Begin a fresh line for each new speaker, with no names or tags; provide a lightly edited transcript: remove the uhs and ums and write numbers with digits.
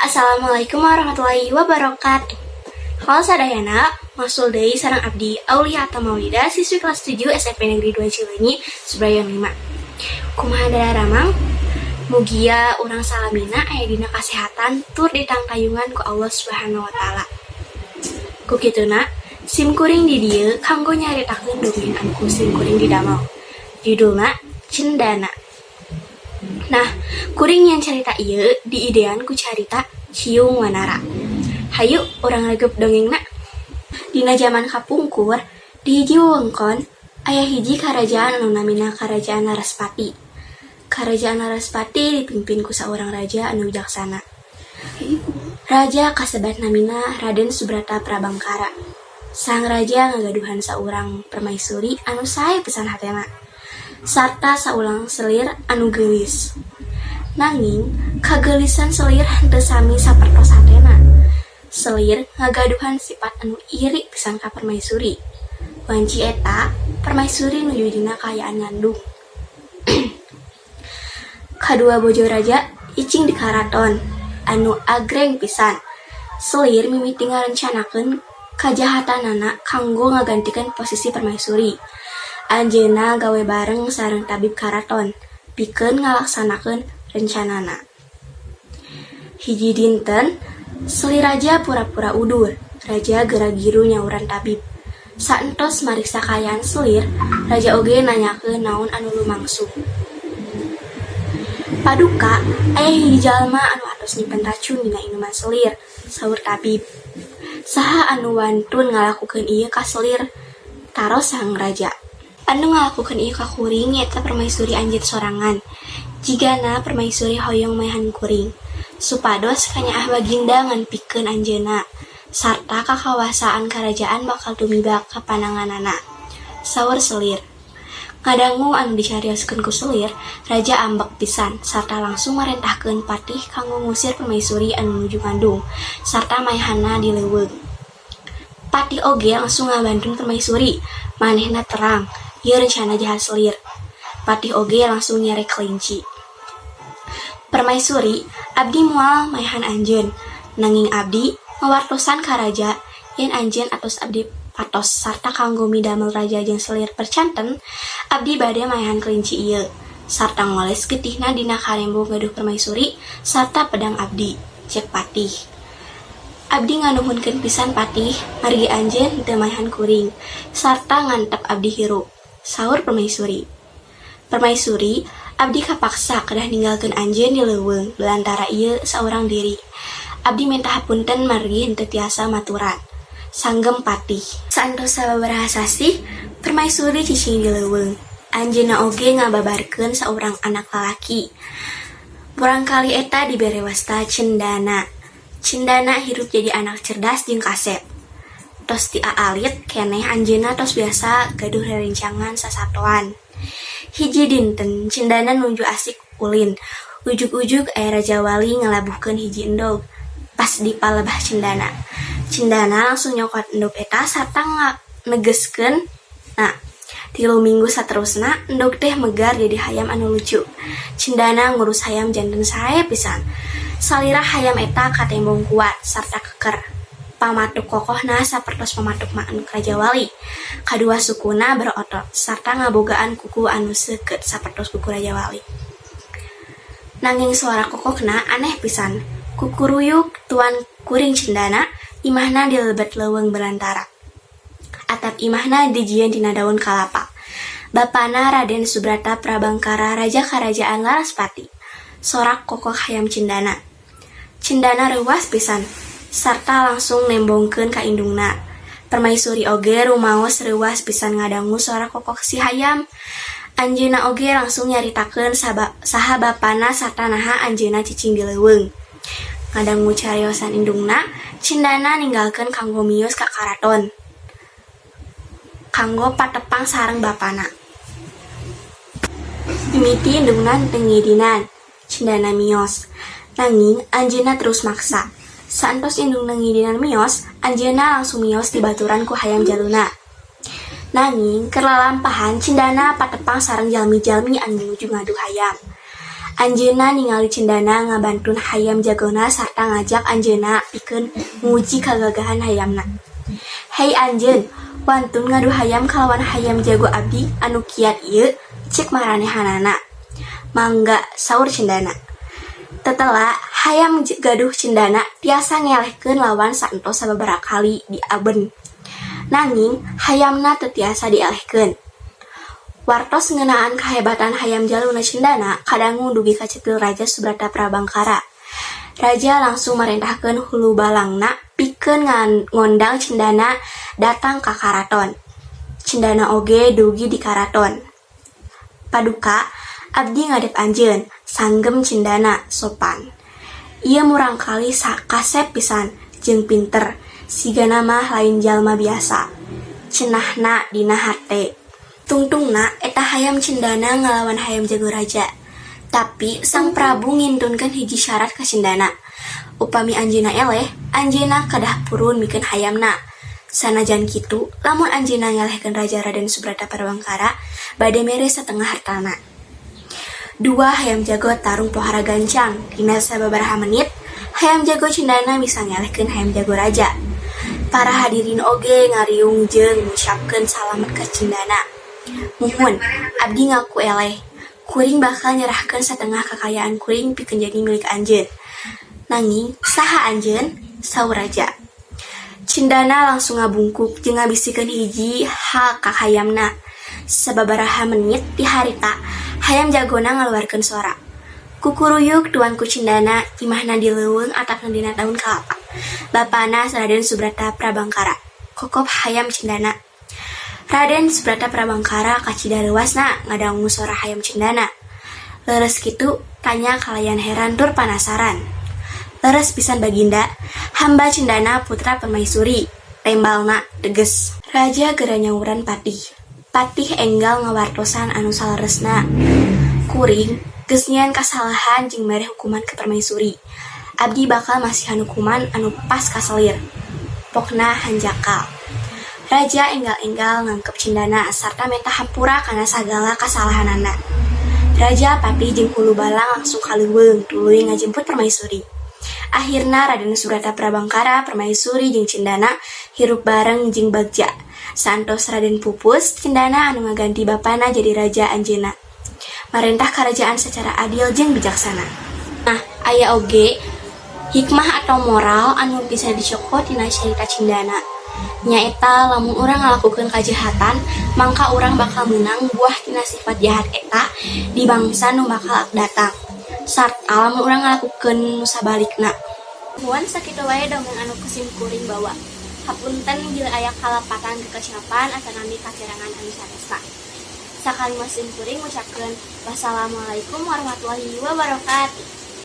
Assalamualaikum warahmatullahi wabarakatuh. Halo sadayana, wangsul deui sareng abdi Aulia atau Maulida, siswi kelas 7 SMP Negeri 2 Cileunyi, Subrayon 5. Kumaha daramang? Mugia urang salamina aya dina kasehatan tur ditangtayungan ku Allah Subhanahu wa Taala. Ku kituna, sim kuring di dieu kanggo nyaritakeun dongeng anu ku sim kuring didamel. Judulna Cendana. Nah, kuring yang carita ieu diidean ku carita Ciung Wanara. Hayu urang regep dongengna. Dina jaman kapungkur, di hiji wewengkon aya hiji karajaan anu namina Karajaan Laraspati. Karajaan Laraspati dipimpin ku saurang raja anu bijaksana. Raja kasebat namina Raden Subrata Prabangkara. Sang raja ngagaduhan saurang permaisuri anu sae pisan hatena, sarta saurang selir anu geulis. Nanging, kageulisan selir henteu sami sapertos hatena. Selir ngagaduhan sifat anu iri pisan ka permaisuri. Wanci eta, permaisuri nuju dina kaayaan ngandung. Kadua bojo raja cicing di karaton anu agreng pisan. Selir mimiti ngarencanakeun kajahatanana kanggo ngagantikeun posisi permaisuri. Anjeunna gawe bareng sareng tabib karaton pikeun ngalaksanakeun rencanana. Hiji dinten, selir raja pura-pura udur. Raja gera-giru nyauran tabib. Saentos mariksa kaayaan selir, raja oge nanyakeun naon anu lumangsung. "Paduka, aya hiji jalma anu atos nyimpen racun dina inuman selir," saur tabib. "Saha anu wantun ngalakukeun ieu ka selir?" taros sang raja. "Anu ngalakukeun ieu ka kuring nyaeta permaisuri anjeun sorangan. Jigana permaisuri hoyong maehan kuring, supados kanyaah baginda ngan pikeun anjeunna, sarta kakawasaan karajaan bakal tumiba ka pananganana," saur selir. Ngadangu anu dicarioskeun ku selir, raja ambek pisan sarta langsung marentahkeun patih kanggo ngusir permaisuri anu nuju ngandung sarta maehanna di leuweung. Patih oge langsung ngabantun permaisuri, manehna terang ieu rencana jahat selir. Patih oge langsung nyere kelinci. "Permaisuri, abdi moal maehan anjeun, nanging abdi ngawartosan ka raja yen anjeun atos abdi patos sarta kanggo midamel raja jeung selir percanten, abdi bade maehan kelinci ieu sarta ngoles getihna dina karembong gaduh permaisuri sarta pedang abdi," cek patih. "Abdi nganuhunkeun pisan, Patih, margi anjeun henteu maehan kuring sarta ngantep abdi hirup," saur permaisuri. "Permaisuri, abdi kapaksa kedah ninggalkeun anjeun di leuweung belantara ieu saurang diri. Abdi menta hapunten margi henteu tiasa maturan," sanggem patih. Saentos sababaraha sasih, permaisuri cicing di leuweung. Anjeunna oge ngababarkeun saurang anak lalaki. Murangkalih eta dibere wasta Cendana. Cendana hirup jadi anak cerdas jeung kasep. Tos ti aalit keneh anjeunna tos biasa gaduh rerencangan sasatoan. Hiji dinten Cendana nuju asik ulin, ujug-ujug aya rajawali ngalabuhkeun hiji endog pas di palebah Cendana. Cendana langsung nyokot endog eta sarta negeskeun. Nah, 3 minggu saterusna endog teh megar jadi hayam anu lucu. Cendana ngurus hayam janten sae pisan. Salira hayam eta katembong kuat sarta keker. Pamatuk kokohna sapertos pamatuk manuk rajawali. Kadua sukuna berotot sarta ngabogaan kuku anu seukeut sapertos kuku rajawali. Nanging suara kokokna aneh pisan. Kukuruyuk, "Tuan kuring Cendana, imahna di lebet leuweung belantara. Atap imahna dijieun tina daun kalapa. Bapana Raden Subrata Prabangkara, raja Karajaan Laraspati," sorak kokok hayam Cendana. Cendana reuwas pisan sarta langsung nembongkeun ka indungna. Permaisuri oge rumaos reuwas pisan ngadangu sorak kokok si hayam. Anjeunna oge langsung nyaritakeun saha bapana sarta naha anjeunna cicing di leuweung. Ngadangu cariosan indungna, Cendana ninggalkeun kanggo mios ka karaton kanggo patepang sareng bapana. Mimiti indungna teu ngidinan Cendana mios, nanging anjeunna terus maksa. Saentos indungna ngidinan mios, anjeunna langsung mios dibaturan ku hayam jaluna. Nanging keur lalampahan Cendana patepang sareng jalmi-jalmi anu nuju ngadu hayam. Anjeunna ningali Cendana ngabantun hayam jagona sarta ngajak anjeunna pikeun nguji kagagahan hayamna. "Hei anjeun, wantun ngadu hayam kalawan hayam jago abdi anu kiat ieu?" cek maranehanana. "Mangga," saur Cendana. Tetela hayam gaduh Cendana tiasa ngelehkeun lawan saentos sababaraha kali diaben. Nanging hayamna teu tiasa dielehkeun. Wartos ngeunaan kahebatan hayam jaluna Cendana kadangu dugi ka cetil Raja Subrata Prabangkara. Raja langsung marentahkeun hulubalangna pikeun ngondang Cendana datang ka karaton. Cendana oge dugi di karaton. "Paduka, abdi ngadep anjeun," sanggem Cendana sopan. "Ieu murangkalih kasep pisan jeung pinter, sigana mah lain jalma biasa," cenahna dina hate. Tungtungna eta hayam Cendana ngalawan hayam jago raja. Tapi Sang Prabu ngintunkeun hiji syarat ka Cendana. Upami anjeunna eleh, anjeunna kedah purun mikeun hayamna. Sanajan kitu, lamun anjeunna ngelehkeun Raja Raden Subrata Prabangkara, bade mere satengah hartana. Dua hayam jago tarung pohara gancang. Dina sababaraha menit, hayam jago Cendana bisa ngelehkeun hayam jago raja. Para hadirin oge ngariung jeung ngucapkeun salamet ka Cendana. "Muhun, abdi ngaku eleh. Kuring bakal nyerahkeun satengah kakayaan kuring pikeun jadi milik anjeun. Nanging, saha anjeun?" saur raja. Cendana langsung ngabungkuk jeung ngabisikeun hiji hal ka hayamna. Sababaraha menit ti harita, hayam jagona ngaluarkeun sora. "Kukuruyuk Tuanku Cendana, imahna di leuweung atapna dina daun kalapa. Bapana Raden Subrata Prabangkara," kokop hayam Cendana. Raden Subrata Prabangkara kacida reuwasna ngadangu sora hayam Cendana. "Leres kitu?" tanya kalayan heran tur panasaran. "Leres pisan, Baginda, hamba Cendana putra permaisuri," tembalna teges. Raja gera nyauran patih. Patih enggal ngawartosan anu saleresna. "Kuring geus nyieun kasalahan jeung mere hukuman ka permaisuri. Abdi bakal masihan hukuman anu pas ka selir. Pokna hanjakal." Raja enggal-enggal ngangkep Cendana sarta menta hampura kana sagala kasalahanana. Raja, patih jeung hulubalang langsung ka leuweung tuluy ngajemput permaisuri. Akhirna Raden Subrata Prabangkara, permaisuri jeung Cendana hirup bareng jeung bagja. Saentos Raden pupus, Cendana anu ngaganti bapana jadi raja anjeunna. Marentah karajaan secara adil jeung bijaksana. Nah, aya oge hikmah atau moral anu bisa dicokot tina carita Cendana. Nyaeta lamun urang ngalakukeun kajahatan, mangka urang bakal meunang buah tina sifat jahat eta di bangsa nu bakal datang. Sarta lamun urang ngalakukeun nu sabalikna. Muhun, sakitu wae dongeng anu ku sim kuring bawa. Hapunten bila aya kalepatan kekeciapan atanapi kakirangan anu sanesna. Sakali sim kuring ngucapkeun wassalamualaikum warahmatullahi wabarakatuh.